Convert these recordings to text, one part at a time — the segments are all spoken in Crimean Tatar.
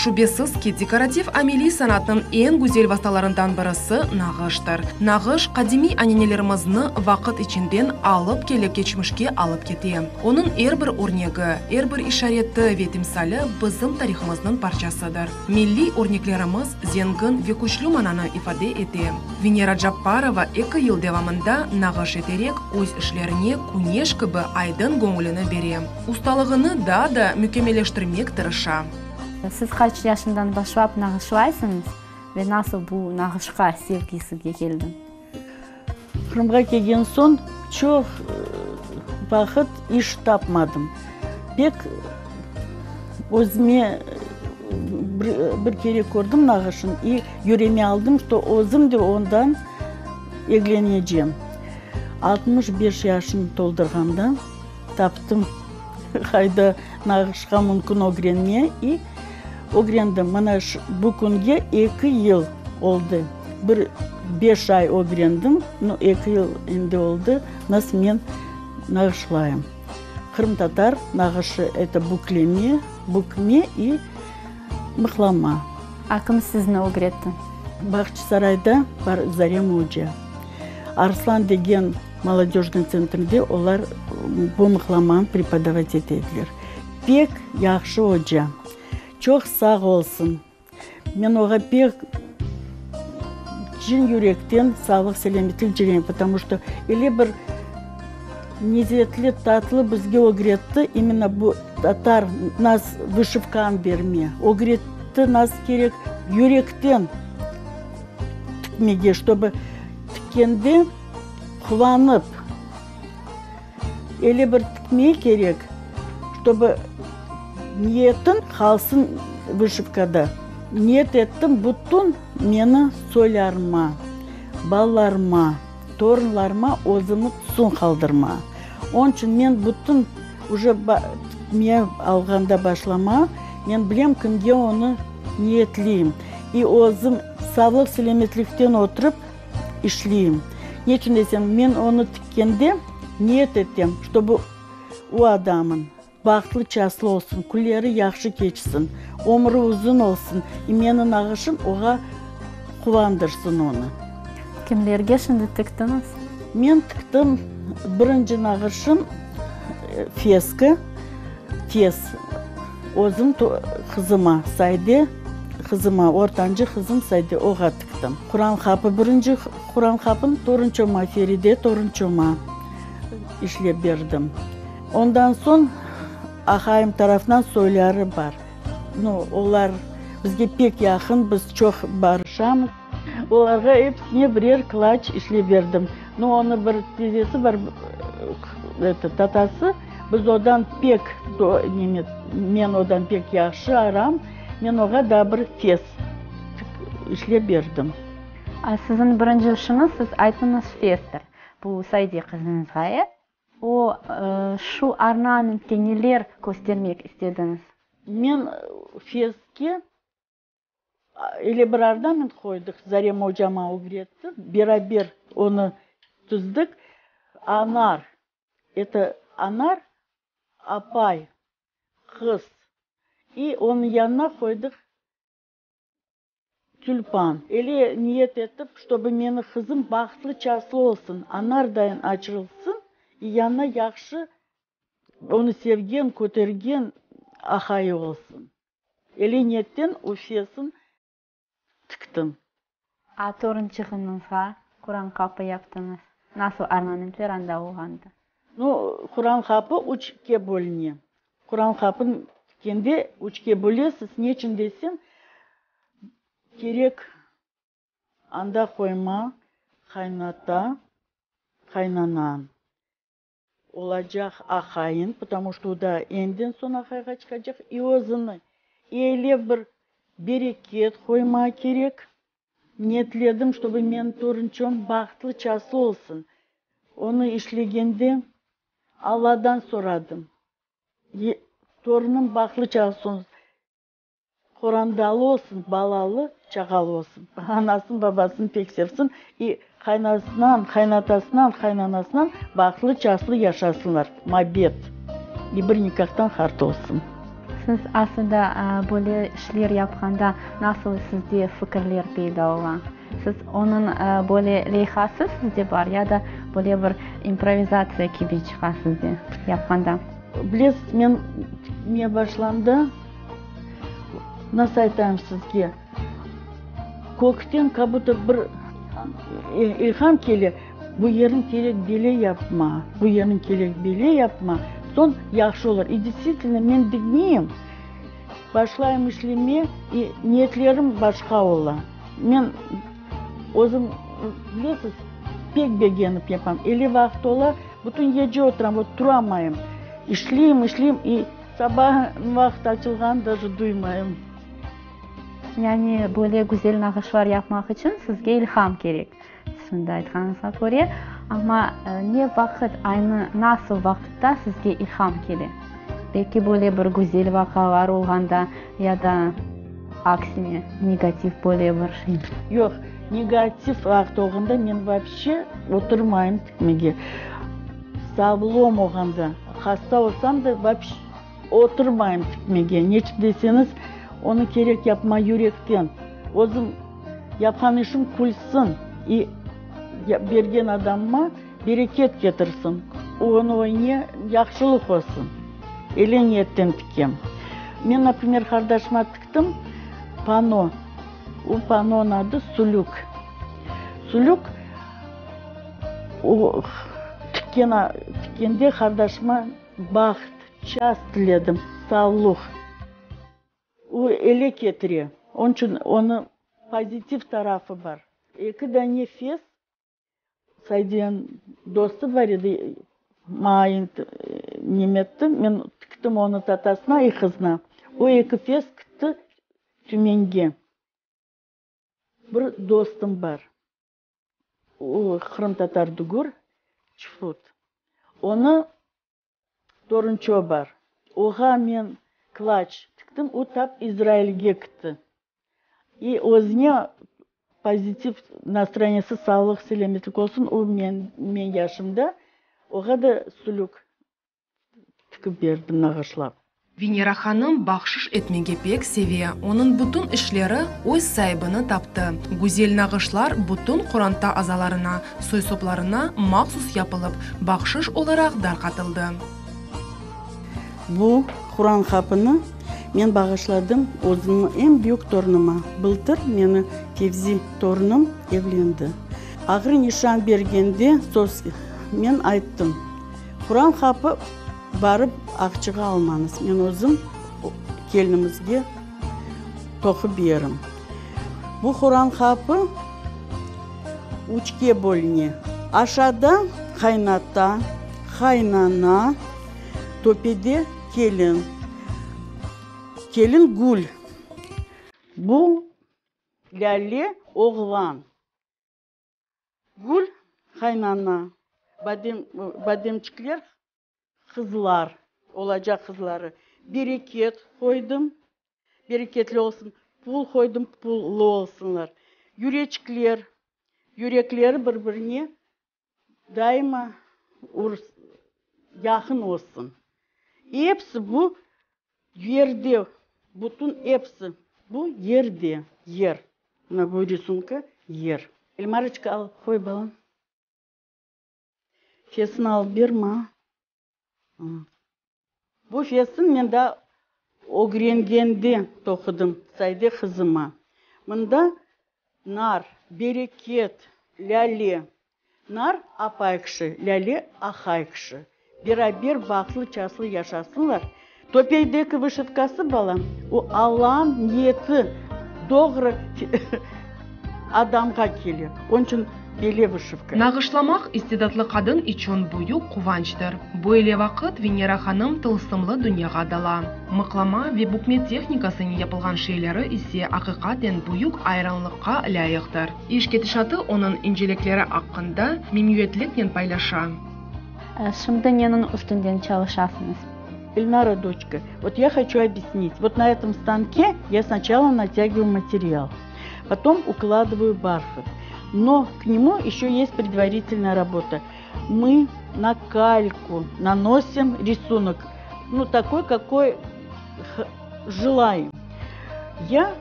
Şübesiz ki, dekorativ-ameliy sanatnıñ eñ güzel vastalarından birisi nağıştır. Nağış, qadimiy anenelerimizni vaqıt içinden alıp kelip keçmişke alıp kete. Onıñ er bir örnegi, er bir işareti ve timsali bizim tarihımıznıñ parçasıdır. Milliy örneklerimiz zengin ve küçlü mananı ifade ete. Venera Capparova eki yıl devamında nağış eterek öz işlerine küneş kibi aydın göñülini bere, ustalığını daa da mükemmelleştirmek tırışa. Siz qaç yaşından başlap nağışlaysıñız ve nasıl bu nağışqa sevgi sizge keldi? Qırımğa kelgen soñ çoq vaqıt iş tapmadım. Pek özüme bir kere kördim nağışın i yüreğime aldım, şto özüm de ondan eglenecem. 65 yaşım toldurğanda taptım qayda nağışqa mümkün ögrenme i ögrendim. Mına bu künge eki yıl oldı. Bir beş ay ögrendim, nu, eki yıl endi oldı, nasıl men nağışlayım. Qırımtatar nağışı, eto bükleme, bükme i mıqlama. A kim sizni ögretti? Bağçasarayda bar Zarema oca. Arslan degen molodejnıy tsentrde olar bu mıqlamanı prepodavat ete ediler. Pek yahşı oca. Çoq sağ olsun. Men oğa pek cin yürekten sağlıq-selâmetlik dileyim, потому что öyle bir lezetli, tatlı bizge ögretti, imенно bu tatar nas vışivkanı berme, ögretti nasıl kerek yürekten tikmege, ştobı tikkende quvanıp, Öyle bir tikmey kerek, ştobı niyetiñ qalsın vışivkada. Niyet ettim bütün meni soylarıma, balalarıma, torunlarıma özümi tüsün qaldırma. Onıñ içün men bütün uje tikmeye alğanda başlama, men bilem kimge onı niyetleyim. İ özüm sağlıq-selâmetlikten oturıp işleyim. Neçün desem, men onı tikkende niyet etem, ştobu o adamın bahtlı çaslı olsun, künleri yahşı keçsin, ömrü uzun olsun, i menim nağışım oğa quvandırsın onı. Kimlerge şimdi tiktiñiz? Men tiktim, birinci nağışım feska, fes, özüm qızıma, Sayde qızıma, ortancı qızım Sayde, oğa tiktim. Quran qapı, birinci Quran qapını torunçoma, Feride torunçoma işlep berdim. Ondan soñ aqayım tarafından soyları bar. Nu, olar bizge pek yaqın, biz çoq barışamız. Olarğa episine birer kılaç işlep berdim. Nu, onı bir tizesi bar, eto, tatası, biz odan pek, men odan pek yahşı aram, men oğa daa bir fes işlep berdim. A siziñ birinci işiñiz, siz ayttıñız, festir. Bu Sayde qızıñızğa, e? O, şu ornamentke neler köstermek istediñiz? Men feske Öyle bir ornament qoydıq, Zarema ocama ögretti, beraber onı tizdik, anar, eto, anar, apay, qız, i onıñ yanına qoydıq tülpan. Öyle niyet etip, ştobu meni qızım bahtlı-çaslı olsun, anardayın açılsın, i yanına yahşı, onı sevgen, kötergen aqayı olsun. Ele niyetten o fesin tiktim. A torunçığıñızğa Quran qapı yaptıñız. Nasıl ornamentler anda olğandı? Nu, Quran qapı üçke bölüne. Quran qapını tikkende üçke bölesiz. Neçün desem, kerek anda qoyma qaynata, qaynana. Olacaq aqayın, потому что o da endin soñ aqayğa çıqacaq, i özüni eyle bir bereket qoyma kerek. Niyetledim, ştobı menim torunçom bahtlı-çaslı olsun. Onı işlegende Alladan soradım, torunım bahtlı-çaslı olsun. Qorandalı olsun, balalı, çağalı olsun. Anasın, babasın pek sevsin i qaynasınan, qaynatasınan, qaynanasınan bahtlı-çaslı yaşasınlar, mabet i bir nikahtan hart olsun. Siz aslında böyle işler yapqanda nasıl sizde fikirler peyda ola? Siz onıñ böyle leyhası sizde bar ya da böyle bir improvizatsiya kibi çıqa sizde yapqanda? Bilesiz, men tikmeye başlanda, nasıl aytayım sizge, kökten kak budto bir ilham kele, bu yerin kerek bele yapma, bu yerin kerek bele yapma, soñ yahşı olur. I deystvitelno, men diñleyim, başlayım işleme, i niyetlerim başqa ola. Men özüm, bilesiz, pek begenip yapam. Ele vaqıt ola, bütün gece oturam, vot turamayım. İşleyim, işleyim, i saba vaqıt açılğanı daje duymayım. Yani böyle güzel nağışlar yapmaq içün sizge ilham kerek, şimdi aytqanıñızğa köre. Amma ne vaqıt, aynı nasıl vaqıtta sizge ilham kele? Belki böyle bir güzel vaqalar olğanda ya da aksine, negativ böyle bir şey? Yoq, negativ vaqıt olğanda men voobşe oturmayım tikmege. Sağlom olğanda, hasta olsam da voobşe oturmayım tikmege. Neçün deseñiz, onı kerek yapma yürekten. Özüm yapqan işim külsin i bergen adamıma Bereket ketirsin, onıñ öñe yahşılıq olsun. Ele niyetten tikem. Men, naprimer, qardaşıma tiktim pano. O panonıñ adı Sülük. Sülük, o tikken, tikkende qardaşıma baht, çast tiledim, savluq. O ele ketire. Onıñ içün onıñ pozitiv tarafı bar. Eki dane fes Saydiyan dostu bar edi, maña nemetti, men tiktim onı tatasına i qızına. O eki fes kitti Tümenge. Bir dostum bar, o qırımtatar dügür, çufut. Onı Torunço bar. Oğa men klaç tiktim, o tap İzrailge kitti. I özüne pozitiv nastroyeniyesi, sağlıq, selâmetlik olsun, o men, men yaşımda, oğa da sülük tikip berdim nağışlap. Venera hanım bahşış etmege pek seve. Onıñ bütün işleri öz saibini taptı. Güzel nağışlar bütün qoranta azalarına, soy-soplarına mahsus yapılıp, bahşış olaraq darqatıldı. Bu Quran qapını men bağışladım özümniñ eñ büyük torunıma. Bıltır meni Fevzi torunım evlendi. Ağır nişan bergende söz men ayttım, Quran qapı barıp aqçığa almañız, men özüm kelinimizge toqup berim. Bu Quran qapı üçke bölüne. Aşağıda qaynata, qaynana, töpede kelin. Kelin gül. Bu lâle oğlan. Gül qaynana, badem, bademçikler qızlar, olacaq qızları. Bereket qoydım, bereketli olsun, pul qoydım, pullı olsunlar. Yüreçikler, yürekleri bir-birine daima yaqın olsun. Episi bu yerde, bütün episi bu yerde, yer. Mına bu risunka, yer. Elmaroçka, al, qoy, balam. Fesini alıp ber maña. Bu fesin men daa ögrengende toqudım Sayde qızıma. Mında nar, bereket, lâle. Nar, apay kişi, lâle, ahay kişi. Beraber bahtlı-çaslı yaşasınlar. Töpeydeki vışivkası, balam, o Allañ niyeti doğru adamğa kele. Onıñ içün böyle vışivka. Nağışlamaq istidatlı qadın içün büyük quvançtır. Böyle vaqıt Venera hanım tılsımlı dünyağa dala. Mıqlama ve bükme tehnikasınen yapılğan şeyleri ise aqiqaten büyük ayranlıqqa lâyıqtır. İş ketişatı onıñ incelikleri aqqında memnüyetliknen paylaşa. Şimdi neniñ üstünden çalışasıñız? Elnara, doçka, vot ya hoçu obyasnit. Vot na etom stanke ya snaçala natягиваю material, potom ukladyvayu barhat. No k nemu eşö est predvaritelnaya rabota. Mı na kalku nanosim risunok, nu takoy, kakoy. Желаем. Я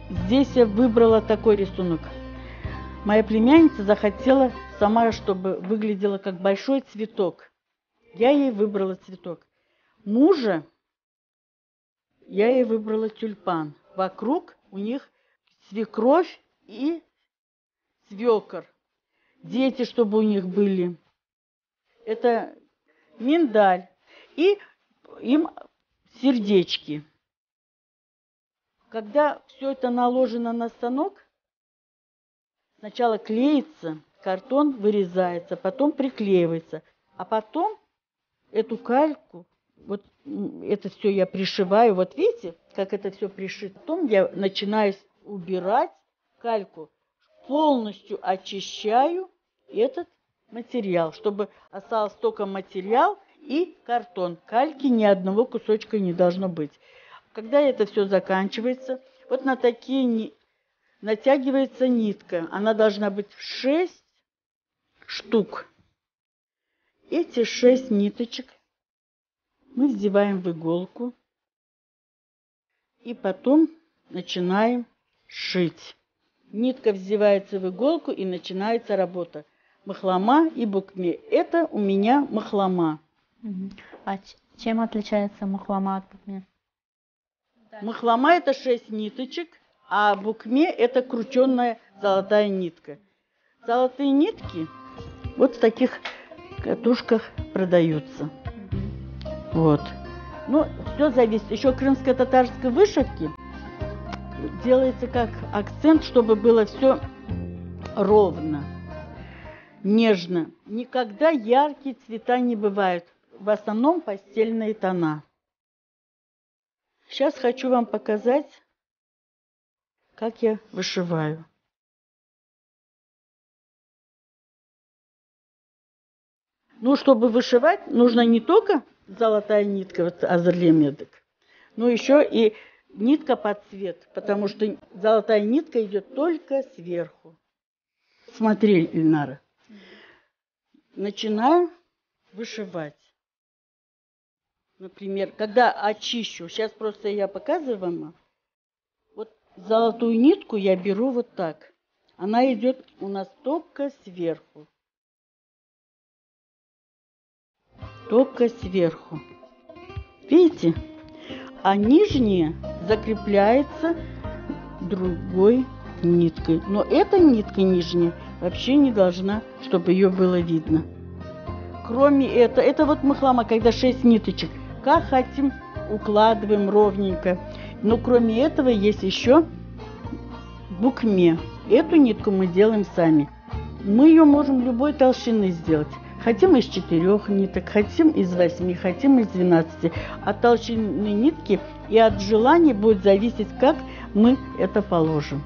здесь я выбрала такой рисунок. Моя племянница захотела сама, чтобы выглядело как большой цветок. Я ей выбрала цветок. Мужа я ей выбрала тюльпан. Вокруг у них свекровь и свекор. Дети, чтобы у них были. Это миндаль. И им сердечки. Когда все это наложено на станок, сначала клеится, картон вырезается, потом приклеивается, а потом эту кальку, вот это все я пришиваю, вот видите, как это все пришито. Потом я начинаю убирать кальку, полностью очищаю этот материал, чтобы остался только материал и картон. Кальки ни одного кусочка не должно быть. Когда это все заканчивается, вот на такие натягивается нитка. Она должна быть в 6 штук. Эти 6 ниточек мы вдеваем в иголку и потом начинаем шить. Нитка вдевается в иголку и начинается работа. Махлама и букме. Это у меня махлама. А чем отличается махлама от букме? Махлама это 6 ниточек, а букме это крученная золотая нитка. Золотые нитки вот в таких катушках продаются. Вот. Ну, все зависит. Еще крымско-татарской вышивки делается как акцент, чтобы было все ровно, нежно. Никогда яркие цвета не бывают. В основном пастельные тона. Сейчас хочу вам показать, как я вышиваю. Ну, чтобы вышивать, нужно не только золотая нитка, вот азерлемедок, но еще и нитка под цвет, потому что золотая нитка идет только сверху. Смотри, Ильнара. Начинаю вышивать. Например, когда очищу, сейчас просто я показываю вам, вот золотую нитку я беру вот так. Она идет у нас только сверху. Только сверху. Видите? А нижняя закрепляется другой ниткой. Но эта нитка нижняя вообще не должна, чтобы ее было видно. Кроме этого, это вот махлама, когда 6 ниточек. Как хотим, укладываем ровненько. Но кроме этого есть еще букме. Эту нитку мы делаем сами. Мы ее можем любой толщины сделать. Хотим из 4 ниток, хотим из 8, хотим из 12. От толщины нитки и от желания будет зависеть, как мы это положим.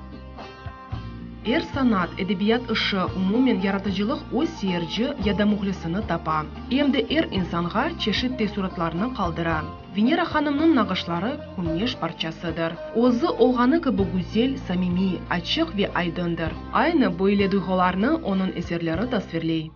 Er sanat, edebiyat işi, umumen yaratıcılıq öz seyirci ya da mühlisini tapa. Em de er insanğa çeşit teessuratlarnı qaldıra. Venera hanımnıñ nağışları küneş parçasıdır. Özü olğanı kibi güzel, samimiy, açıq ve aydındır. Aynı böyle duyğularnı onıñ eserleri tasvirley.